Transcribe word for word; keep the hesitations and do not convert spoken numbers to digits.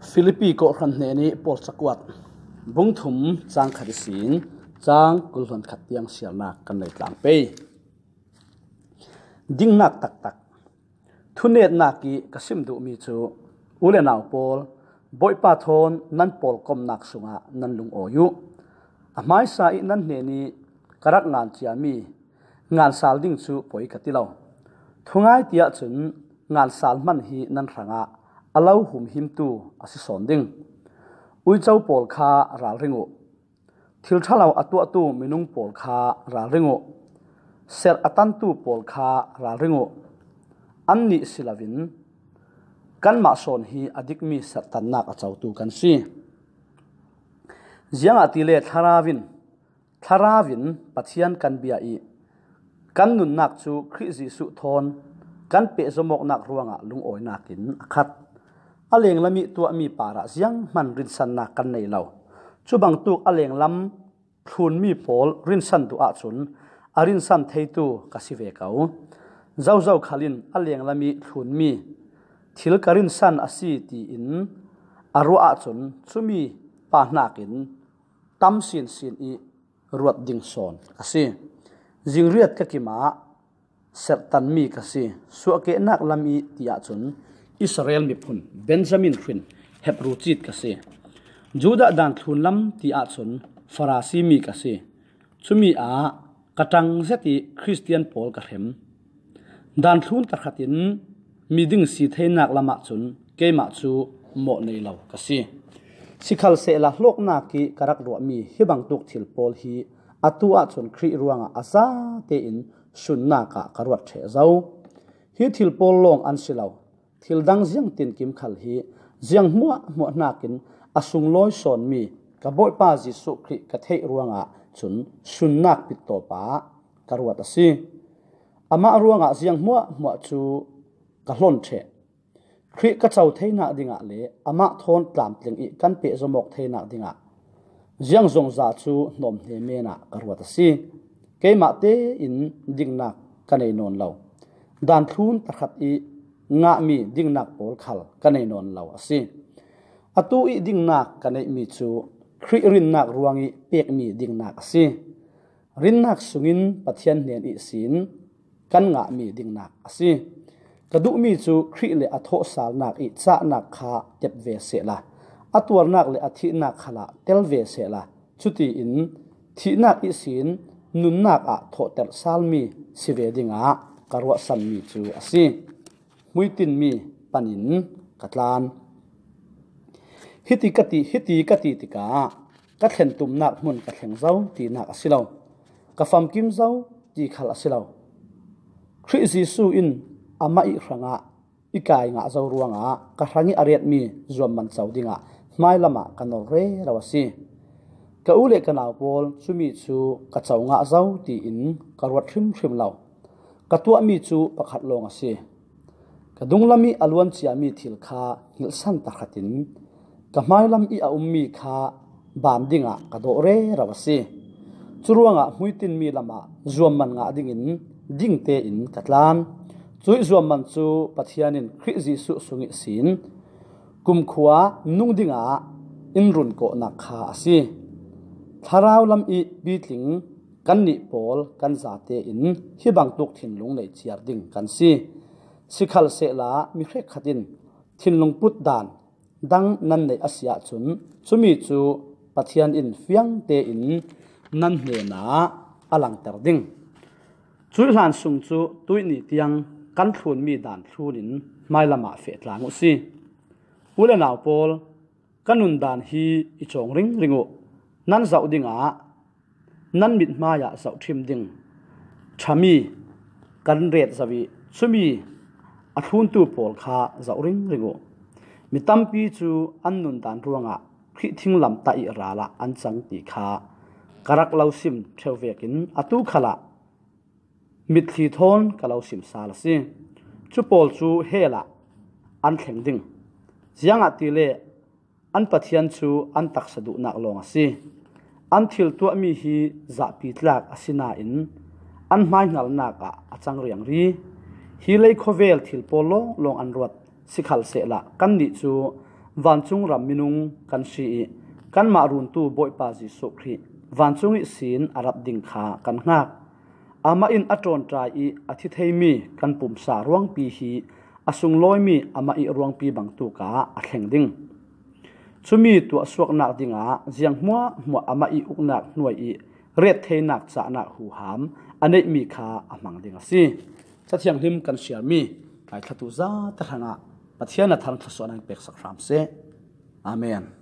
Philippi kawhhran hnenih Paul cakuat bung thum cang khat ihsin cang kul hluan khat tiang siarnak kan nei tlang pei. Dingnak taktak. Thunetnak ih ka sim duhmi cu u le nau pawl, Bawipa thawn nan pawlkomnak sungah nan lungawi uh. A hmaisa ih nan hnenih ka rak ngan ciami ngansal ding cu poi ka ti lo. Thungai tiah cun ngansal hman hi nan hrangah a lo humhimtu a si sawn ding. Uico pawl kha ralring uh. Thil ṭhalo a tuahtu minung pawl kha ralring uh. Serh a tantu pawl kha ralring uh. Annih si loin kanmah sawn hi a dikmi serhtannak a cotu kan si. Ziangahtile Thlarau in, Thlarau in Pathian kan bia ih kan nunnak cu Khrih Jesuh thawn kan pehzom awknak ruangah lungawinak in a khat. A lenglam ih tuahmi parah zianghman rinsannak kan nei lo. Cu bangtuk a lenglam thlunmi pawl rinsan duh ahcun a rinsan theitu ka si ve ko. Zozo khal in a lenglam ih thlunmi thil ka rinsan a si tiin a ruah ahcun cumi pa hnakin tam sinsin ih ruat ding sawn ka si. Zingriat ka kim ah serhtanmi ka si. Suahkehnak lam ih ti ahcun Israel miphun, Benjamin hrin, Hebru cit ka si. Judah daan thlun lam ti ahcun Farasi mi ka si. Cumi ah ka ṭang zet ih Khristian pawl ka hrem. Daan thlun tahratin miding si theinak lam ahcun keimah cu mawh nei lo ka si. Sikhalsehla hlawknak ih ka rak ruahmi hi bangtuk thil pawl hi atu ahcun Khrih ruangah a zate in sunnak ah ka ruat ṭheh zo. Hi thil pawl lawng an si lo. Thil dang ziangtinkim khal hi ziang hmuahhmuah hnakin a sunglawi sawnmi ka Bawipa Jesuh Khrih ka theih ruangah cun sunnak pittawp ah ka ruat a si. Amah ruangah ziang hmuahhmuah cu ka hlon ṭheh. Khrih ka co theinak dingah le amah thawn tlamtling ih kan pehzom awk theinak dingah ziang zongza cu hnawm hne men ah ka ruat a si. Keimah tein dingnak ka nei nawn lo. Daan thlun tahrat ih ngahmi dingnak pawl khal ka nei nawn lo a si. Atu ih dingnak ka neihmi cu Khrih rinnak ruangih pekmi dingnak a si. Rinnak sungin Pathian hnen ihsin kan ngahmi dingnak a si. Ka duhmi cu Khrih le a thawhsalnak ih cahnak kha tep ve sehla, a tuarnak le a thihnak khalah tel ve sehla, cutiin thihnak ihsin nunnak ah thawhter salmi si ve dingah ka ruahsanmi cu a si. Hmuitinmi panin ka tlan. Hiti ka ti, hiti ka ti tikah ka thlentumnak hmun ka thleng zo tinak a si lo. Ka famkim zo ti khal a si lo. Khrih Jesuh in amah ih hrangah i kai ngah zo ruangah ka hrangih a retmi zuam man co dingah hmailam ah ka nor rero a si. Ka u le ka nau pawl cumi cu ka co ngah zo tiin ka ruat hrimhrim lo. Ka tuahmi cu pakhat lawng a si. Ka dunglam ih a luan ciami thil kha hngilhsan tahratin ka hmailam ih a ummi kha ban dingah ka dawh rero a si. Curuangah hmuitinmi lamah zuamman ngah dingin ding tein ka tlan. Cuih zuamman cu Pathian in Khrih Jesuh sung ihsin kumkhua nung dingah in run kawhnak kha a si. Thlarau lam ih pitling kannih pawl kan zate in hi bangtuk thinlung nei ciar ding kan si. Sikhalsehla mi hrekkhat in thinlung put dan dang nan neih a si ahcun cumi cu Pathian in fiang tein nan hnenah a langter ding. Cuih hlan sung cu tuihni tiang kan thlunmi daan thlun in hmailam ah feh tlang uh si. U le nau pawl, ka nundan hi i cawng ringring uh. Nan zoh dingah nan mithmai ah zohṭhim ding ṭhami kan ret zo ih cumi a thluntu pawl kha zoh ringring uh. Mi tampi cu an nundan ruangah Khrih thinglamtah ih ral ah an cang ti kha ka rak lo sim ṭheu vekin atu khalah mitthli thawn ka lo sim sal a si. Cu pawl cu hell ah an thleng ding. Ziangahtile an Pathian cu an taksa duhnak lawng a si. An thil tuahmi hi zahpi tlak a si nain an hmaihngalnak ah a cang riangri. Hi lei khawvel thil pawl lawnglawng an ruat. Sikhalsehla kannih cu Vancung ram minung kan si ih, kanmah runtu Bawipa Jesuh Khrih vancung ihsin a rat ding kha kan hngak. Amah in a ṭawnṭai ih a thi theimi kan pumsa ruangpi hi a sunglawimi amah ih ruangpi bangtuk ah a thleng ding. Cumi tuahsuaknak dingah ziang hmuahhmuah amah ih uknak hnuai ih ret theinak cahnak huham a neihmi kha a hmang ding a si. Ca Thianghlim kan siarmi ngaithlatu zate hrangah Pathian a thar thlawsuahnak in peksak hram seh. Amen.